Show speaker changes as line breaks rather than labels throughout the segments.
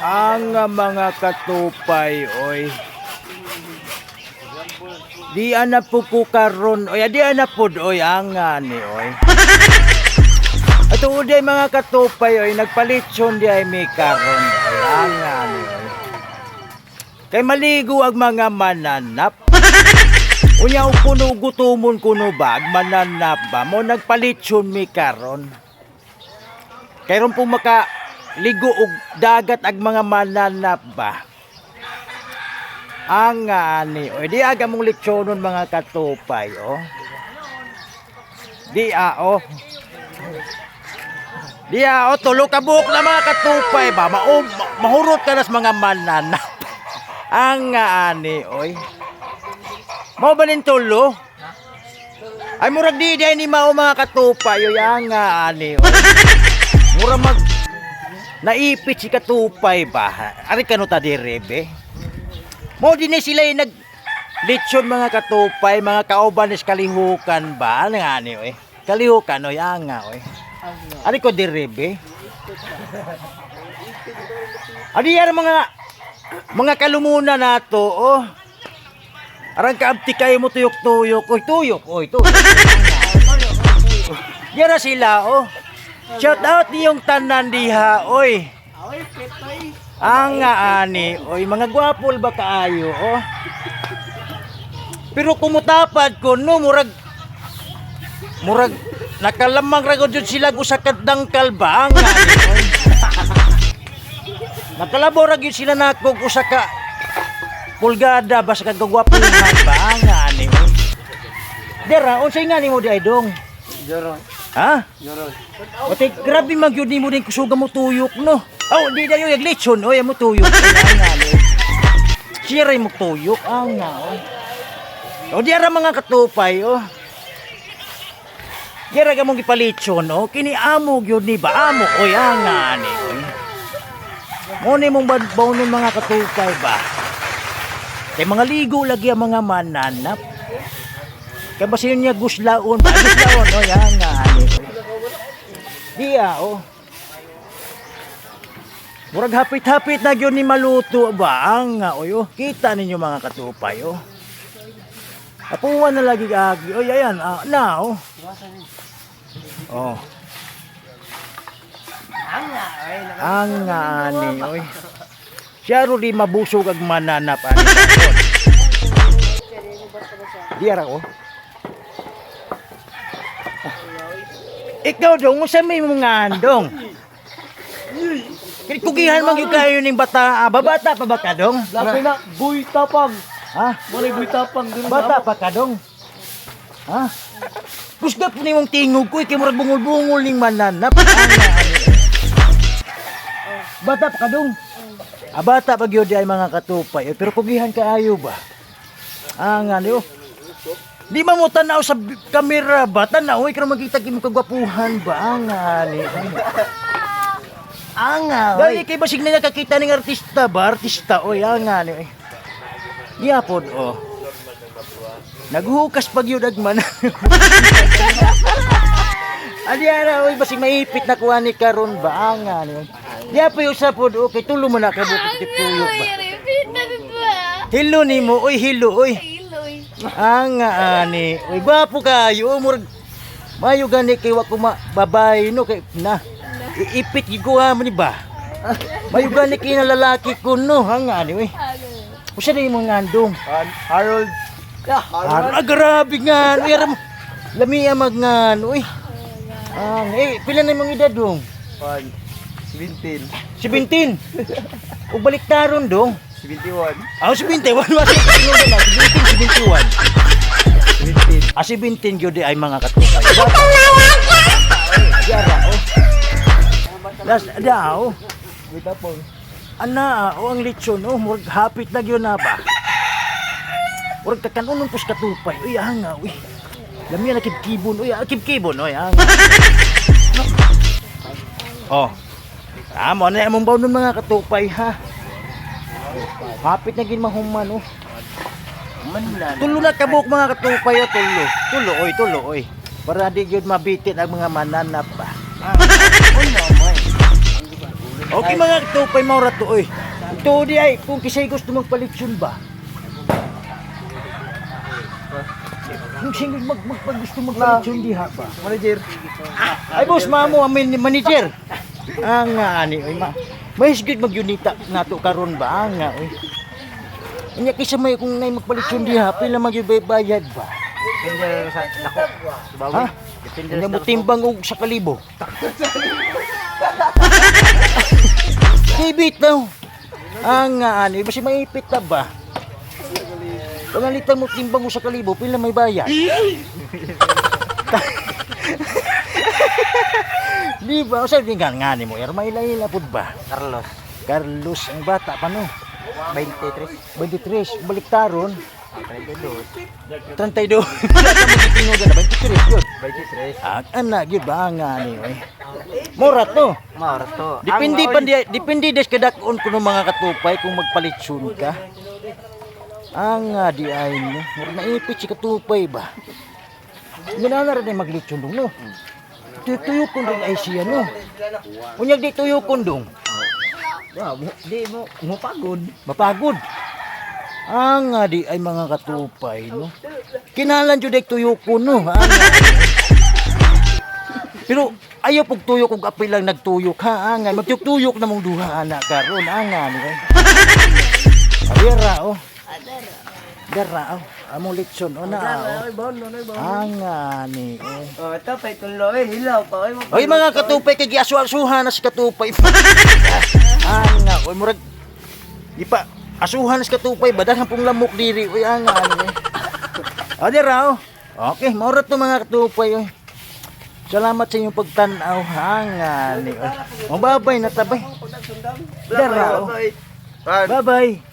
Ang mga katupay, oy. Di ana po ko karon, oy, di ana pod, oy, ang ani, oy. Ato uday mga katupay, oy, nagpalitsyon di ay mi karon, oy, ang ani, oy. Kay maligo ang mga mananap. Unya og kuno gutumon kuno ba, ag mananap ba, mo nagpalitsyon mi karon. Kay ron po maka ligo og dagat ag mga mananap ba. Ang ani, oy, di aga mong litsonon mga katupay, oh. Di a, oh. Di a, oh, tulo ka buok na mga katupay ba, mahurot ka na sa mga mananap. Ang ani, oy. Mao ba nin tulo? Ay, murag di di ni mao mga katupay, oy, ang ani, oy. Mura mag naipit si katupay ba? Ari kano ta dire be? Mo din ni sila yung nag lechon mga katupay, mga kauban is kalihukan ba? Ano nga ni oy? Kalihukan oy, anga oy. Ari ko dire be? Ari yan mga kalumuna nato oh. Arang kaabti kayo mo tuyok-tuyok. Oy, tuyok, oy, tuyok. Yara sila oh. Shout out niyong tanan diha, oy. Ang ani, oy, mga gwapol ba kaayo, oh. Pero kumutapad ko no, murag murag nakalamang ra gud jud sila og usa ka dangkal ba ang ani, oy. Nakalabo ra gyud sila nako og usa ka pulgada ba sa kagwapuhan ba ang ani, oy. Dera, unsay nga nimo di ay dong?
Joron.
Ha?
Joron.
Ote, grabe man gyud nimo din kusuga mo tuyok no. Aw, di dayo yung lechon, oy, mo tuyok. Ang nga ni. Siray mo tuyok ang nga. Oy. O di ara mga katupay, oh. Di ara ka mong gipalitsyon, oh. Kini amo gyud ni ba amo, oy, ang nga ni, oy. Mo ni mong bawnon mga katupay ba. Kay mga ligo lagi ang mga mananap. Kaya ba niya guslaon ba? Guslaon, oy, ang nga ni. Oy. Diya, oh. Murag hapit-hapit na gyud ni maluto ba ang nga oy oh. Kita ninyo mga katupay oh. Apuan na lagi agi. Oy ayan ah, na oh. Oh. Ang nga ani oy. Siya ro di mabusog ag mananap ani. Diya ra oh. Ikaw dong, unsa may mga andong? Kaya kugihan man gyud kayo ning bata, ah, babata pa ba ka dong?
Lapi na, buy tapang.
Ha?
Muna buy tapang. Dun
Bata pa ka dong? Ha? Kusga po nimong tingog ko, eh, kay murag bungol-bungol ning mananap. Bata pa ka dong? Ah, bata pa gyud ay mga katupay. Eh, pero kugihan kaayo ba? Ah, nga ni oh. Di man mo tanaw sa kamera ba? Tanaw, eh, karon makita kimo kagwapuhan ba? Ah, nga ni.
Anga,
Dali kay basig na nakakita ning artista ba? Artista oy, ah, nga ni. Oy. Niya pod oh. Naghukas pag yun agman. Adi ara oy basig maipit na kuha ni karon ba ah, nga ni. Diya pa yung sa pod okay tulo mo na ka bukit tuyok ba. Hilo nimo oy hilo oy. Ang nga ani oy gwapo kayo oh, murag mayo gani kay wa ko ma babay no kay na iipit gyud ko ha mo ni ba. Mayo gani kay na lalaki ko no ang ani oy. Usa na imong ngandong.
Harold. Yeah,
Ah, grabe nga. Uy, aram. Lami ang magngan. Uy. Ah, eh, pila na imong edad dong?
17.
17. O baliktaron dong.
71.
Ah, 71. Wala na. 17, 71.
17.
Ah, 17 gyud ay mga katupay. Bata. Yara, oh. Las, da, oh.
Buy tapang.
Ana, oh, ang lechon, oh, murag hapit na gyud na ba. Murag kakanunon pus katupay. Uy, anga, uy. Lami na kibkibon, uy, ah, kibkibon, uy, anga. Oh. Tama na among bawnon mga katupay, ha. Hapit na gid mahuman, oh. Tulo na kabuk mga katupay, oh, tulo. Tulo, oy, tulo, oy. Para di gyud mabitin ang mga mananap ba.
Uy, no, moy.
Okay, mga katupay, mao ra to oy. Ito di ay kung kisay gusto magpalitsyon ba. Kung sino mag, mag, mag gusto magpalitsyon diha ba?
Manager.
Ay boss, mamo ang manager. Ang nga ani oy ma. May good magyunita nato karon ba ang nga oy. Unya kaysa may kung nay magpalitsyon diha, pila magyubayad ba?
Depende sa dako.
Ha? Unya mo timbang og sa kalibo. Kibit daw. Ang nga ani, basi maipit ta ba? Pangalitan mo timbang mo sa kalibo, pila may bayad? Di ba? O sabi nga nga ni mo, er maila-ila pud ba?
Carlos.
Carlos ang bata pa no.
23.
23, baliktaron.
32.
32. Tingog na 23 yun.
23.
Ang anak gyud ba nga ni oy. Mura to.
Mao ra to.
Depende pa di, depende des kadak-on kuno mga katupay kung magpalitsyon ka. Ang nga di ay no, mura naipit si katupay ba. Ginana ra din maglitsyon dong no. Tuyukon rin ay siya no. Unyag di tuyukon dong.
Di mo mupagod.
Mapagod. Ang nga di ay mga katupay no. Kinalan jud ay tuyukon no. Ang nga. Pero ayaw pug tuyok og apil lang nagtuyok ha angay magtuyok na mong duha ana karon anga ni kay. Adira oh. Dara oh. Among litson oh na oh. Anga ni oh.
Oh, ito pa itong loe, hilaw pa oy.
Oy mga katupay kay giasu-asuhan na si katupay. Anga oy murag di pa asuhan na si katupay ba daghan pong lamok diri oy anga ani. O dira oh. Okay, mao ra to mga katupay oy. Salamat sa inyong pagtan-aw anga ni oy. Oh, babay na tabay. Dara oh. Bye-bye.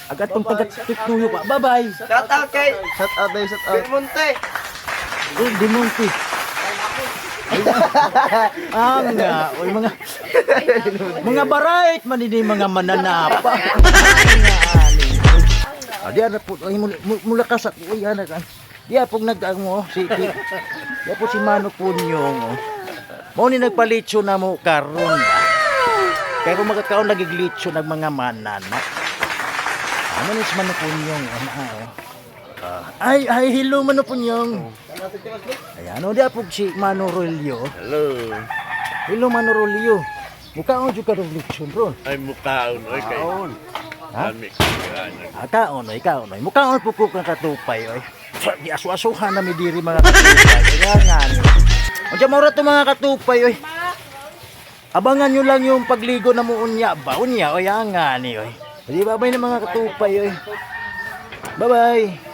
Agad tong taga-tuyo pa. Bye-bye.
Shout out kay Shout out day, shout out. Monte.
Uy, Demonte. Ang nga, oy mga mga barait man ini mga mananapa. Ang nga, ani. Ah, di ana po, ay mula, mula ka sa uy ana ka. Di apog nag mo oh, si, si di po si Mano Punyong oh. Mao ni nagpalitso na mo karon ba. Kaya kung magkakaon nagiglitso ng mga manana. Ano ni si Mano Punyong oh, naa, oh. Ah, ay, ay, hello Mano Punyong. Ayan, o di apog si Mano Rolio.
Hello.
Hello Mano Rolio. Mukhaon jud ka rong lechon ron.
Ay mukhaon oy kay.
Ha?
Kami kaya
Ah, kaon oy, kaon oy. Mukhaon po ko kang katupay oy. Di asu-asuhan na mi diri mga katupay. Kaya nga ni. Unsa mao ra to mga katupay oy. Abangan nyo lang yung pagligo na mo unya ba? Unya oy, anga ni oy. Di babay na mga katupay oy. Bye-bye.